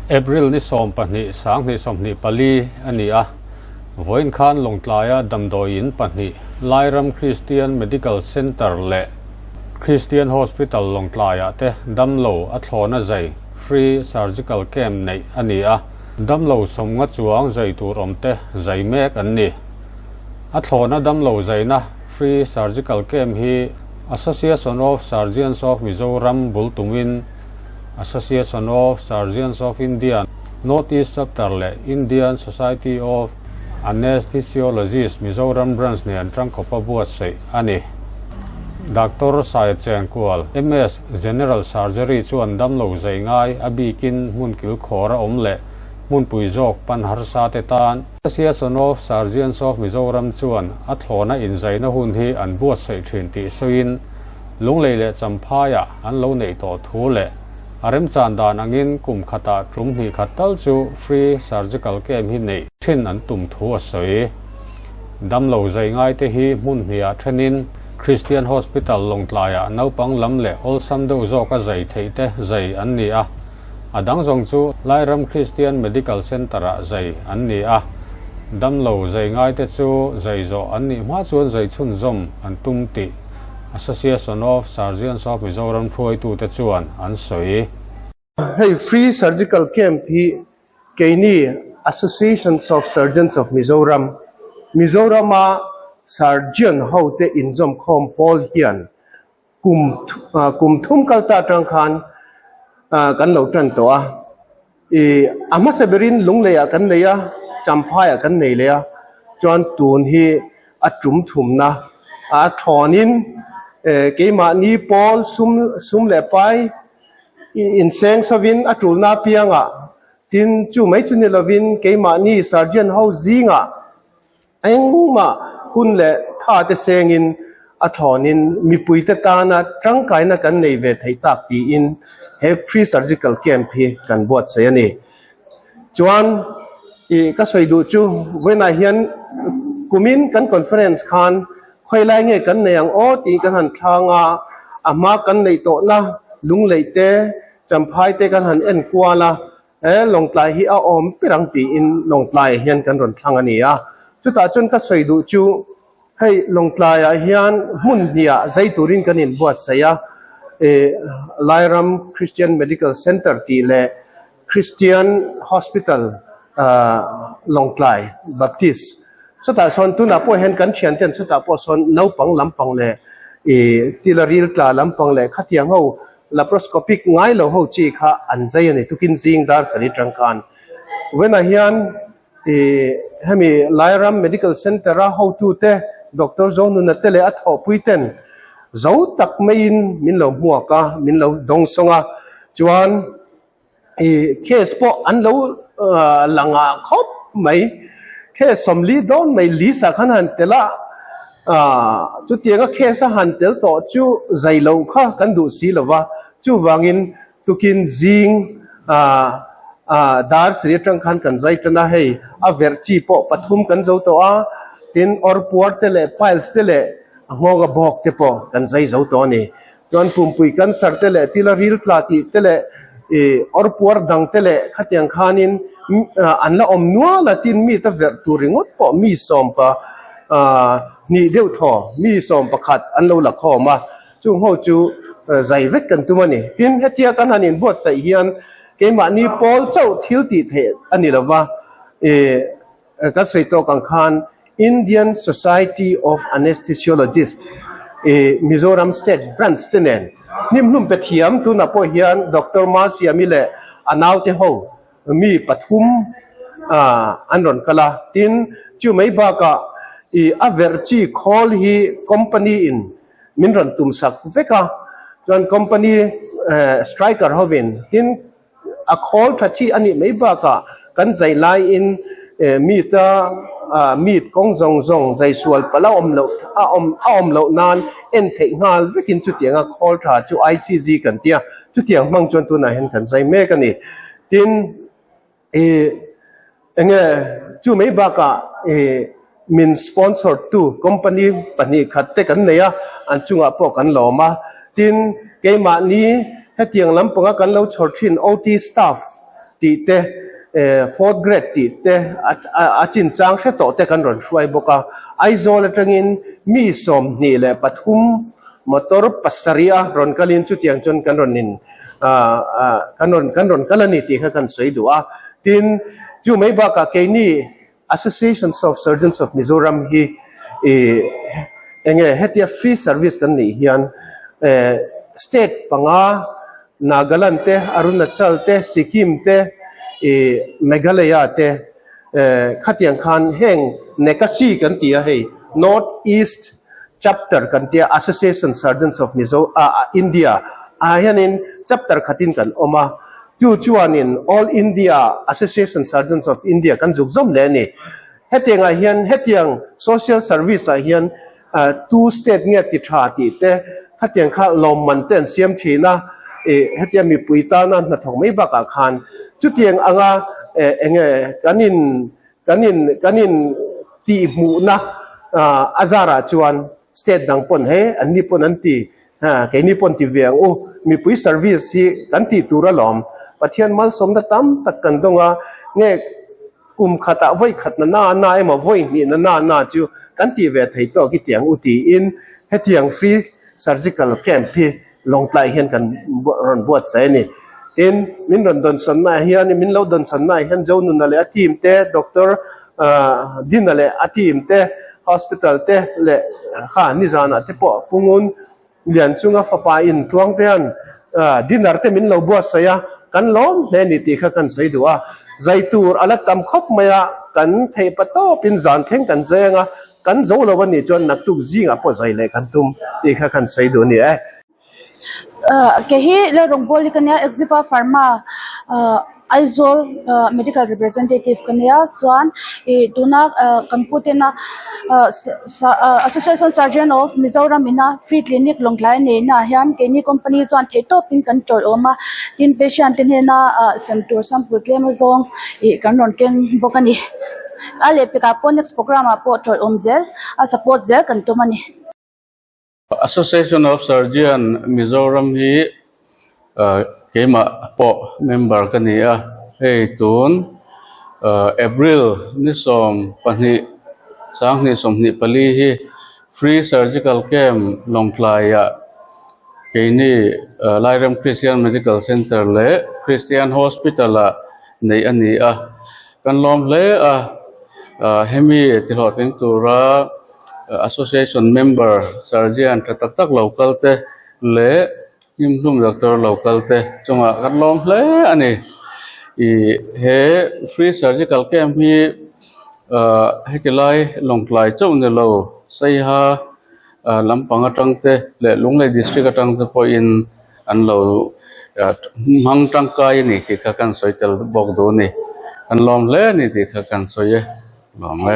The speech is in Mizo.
April ni 12 2024 a ni a, vawiin khan Lawngtlaia damdawi in pahnih Lairam Christian Medical Centre leh Christian Hospital Lawngtlaiah te damlo a thlawna zai Free Surgical Camp neih a ni a, damlo 50 chuang zai tur awm te zai mek an ni. A thlawna damlo zaina Free Surgical Camp hi Association of Surgeons of Mizoram bul tumin Association of Surgeons of India North East Chapter leh Indian Society of Anesthesiologists Mizoram Branch nen tangkawpa buatsaih a ni. Doctor Sai Chengkual, MS, General Surgery chuan damlo zai ngai a bikin hmun kilkhawr a awm leh hmunpui zawk pan harsa te tan Association of Surgeons of Mizoram chuan a thlawna inzaina hun hi an buatsaih thin tih sawiin Lunglei leh Champhaiah an lo neih tawh thu leh a remchan dan angin kum khatah tum hnih khat tal chu Free Surgical Camp hi neih thin an tum thu a sawi. Damlo zai ngaite hi hmun hniah thenin Christian Hospital Lawngtlaiah naupang lam leh awlsam deuh zawka zai theih te zai an ni a. A dang zawng chu Lairam Christian Medical Centre-ah zai an ni a, damlo zai ngaite chu zai zawh an nih hma chuan zai chhunzawm an tum tih Association of Surgeons of Mizoram hruaitute chuan an sawi. Hei Free Surgical Camp hi keini Associations of Surgeons of Mizoram, Mizorama Surgeon hote inzawmkhawm pawl hian Kum kum thum kal ta atang khan kan lo tan tawh a, ih a hmasa berin Lunglei ah kan nei a, Champhai ah kan nei leh a, chuan tun hi a tum thumna a thlawnin keimahni pawl sum sum leh pai inseng sauvin a tulna apiangah tin chu mai chu ni lovin keimahni surgeon ho zingah Engmah hun leh tha te sengin a thlawnin mipuite tana tangkaina kan nei ve theih tak tiin he Free Surgical Camp hi kan buatsaih a ni. Chuan ih ka sawi duh chu vawiinah hian kumin kan conference khan khawilai nge kan nei ang aw tih kan han thlang a, a hma kan neih tawhna lungleih te, champhai te kan han en kual a, He Lawngtlai hi a awm ber ang tiin Lawngtlaiah hian kan rawn thlang a ni a. Chutah chuan ka sawi duh chu hei Lawngtlaiah hian hmun hniah zai turin kan inbuatsaih a, ih Lairam Christian Medical Centre tih leh Christian Hospital ah Lawngtlai Baptist. Chutah chuan tunah pawh hian kan thianten chutah pawh sawn naupang lampang leh ih tilaril tla lampang leh khatiang ho Laparoscopic ngai lo ho chi kha an zai a ni tukin zing dar sarih atang khan. Vawiinah hian ih hemi Lairam Medical Centre a hotute Doctor Zonuna te leh a thawhpui ten zo tak maiin min lo hmuak a, min lo dawngsawng a, chuan ih case pawh an lo la ngah khawp mai. Case 40 dawn mai list ah khan han tel a, chutianga case a han tel tawh chu zai loh kha kan duh si lo va, chuvangin tukin zing dar sarih atang khan kan zai tan a, hei a verh chi pawh pathum kan zo tawh a, tin awr puar te leh piles te leh a nghawng a bawk te pawh kan zai zo tawh a ni. Chuan pumpui cancer te leh tila ril tla tih te leh ih awr puar dang te leh khatiang khanin an la awm nual a tin mi ta verh tur ringawt pawh mi sawmpa hnih deuh thaw mi 11 an lo la khawm a, chung ho chu zai vek kan tum a ni. Tin hetia kan han inbuatsaih hian keimahni pawl chauh thil tih theih a ni lova ih Kan sawi tawk ang khan Indian Society of Anesthesiologist i Mizoram State Branch te nen hnimhlum pe thiam tunah pawh hian Doctor Masiami leh a naute ho mi pathum an rawn kal a. Tin, chu mai bakah i a verh chi khawl hi company in min rawn tumsak vek a, chuan company striker hovin tin, A khawl tha chi a nih mai bakah kan zai laiin meat a meat kawng zawng zawng zai sual palh a awm loh a awm a awm loh nan en theih nghal vekin chutianga khawl tha chu ICG kan tia chutiang hmang chuan tunah hian kan zai mek a ni. Tin ih Enge chu mai bakah ih min sponsor tu company pahnih khat te kan nei a, an chungah pawh kan lawm a. Tin, keimahni hetiang lampanga kan lo chhawr thin OT staff tih te, fourth grade tih te a chinchang hre tawh te kan rawn hruai bawk a. Aizawl atangin mi 23 motor pasarih a rawn kalin chutiang chuan kan rawn in kan rawn kan rawn kal a ni tih kha kan sawi duh a. Tin, chu mai bakah keini Associations of Surgeons of Mizoram hi enge hetia free service kan neih hian state panga Nagaland te, Arunachal te, Sikkim te, Meghalaya te khatiang khan heng NECASI kan ti a hei North East Chapter kan tia Association Surgeons of Mizo India ah hianin chapter khatin kan awm a, chu chuanin All India Association Surgeons of India kan zuk zawm leh a ni. Hetiangah hian hetiang social service ah hian tu state nge ti tha tih te khatiang kha lawmman te an siam thin a, hetia mipui tana hnathawk mai bakah khan chutiang anga enge kan in Kan in kan in tihhmuhna a zarah chuan state dang pawn he an ni pawn an ti ha keini pawn ti ve ang u mipui service hi kan tih tur alawm Pathian malsawmna tam tak kan dawng a nge kum khatah vawi khat na na na emaw vawi hnih na na na chu kan tih ve thei tawk i tiang u tiin hetiang free surgical camp hi Lawngtlai hian kan rawn buatsaih a ni. Tin, min rawn dawnsanna ah hian, min lo dawnsanna ah hian Zonuna leh a team te, Doctor Dina leh a team te, hospital te leh kha nizanah te pawh Pungun Lianchunga fapa in tluang te hian dinner te min lo buatsaih a, kan lawm hle a ni tih kha kan sawi duh a. Zai tur a la tam khawp mai a, kan theih pa tawpin zan thleng kan zai ang a, Kan zo lo a nih chuan naktuk zingah pawh zai leh kan tum tih kha kan sawi duh a ni e. Kei hi Lalrawngbawlh hi ka nia, Exiva Pharma Aizawl Medical Representative ka nia chuan ih tuna kan pu tena Association Surgeon of Mizoram ina Free Clinic Lawngtlai neihna ah hian keini company chuan theihtawpin kan tawlhawm a, tin patient te hnena sem tur sample tlem azawng ih kan rawn keng bawk a ni. A lehpekah pawh next program ah pawh tawlh awm zel a support zel kan tum a ni. Association of Surgeon Mizoram hi keimah pawh member ka ni a, hei tun April ni 12 2024 hi Free Surgical Camp Lawngtlaiah keini Lairam Christian Medical Centre leh Christian Hospital-ah neih a ni a. Kan lawm hle a, hemi tihlawhtling tura Association member Surgeon tha tak tak lo kal te leh hlimhlum doctor lo kal te chungah kan lawm hle a ni. Ih he Free Surgical Camp hi heti lai Lawngtlai chauh ni lo Saiha lampang atang te leh Lunglei District atang te pawhin an lo hmang tangkai a ni tih kha kan sawi tel bawk duh a ni. Kan lawm hle a ni tih kha kan sawi e. Lawm e.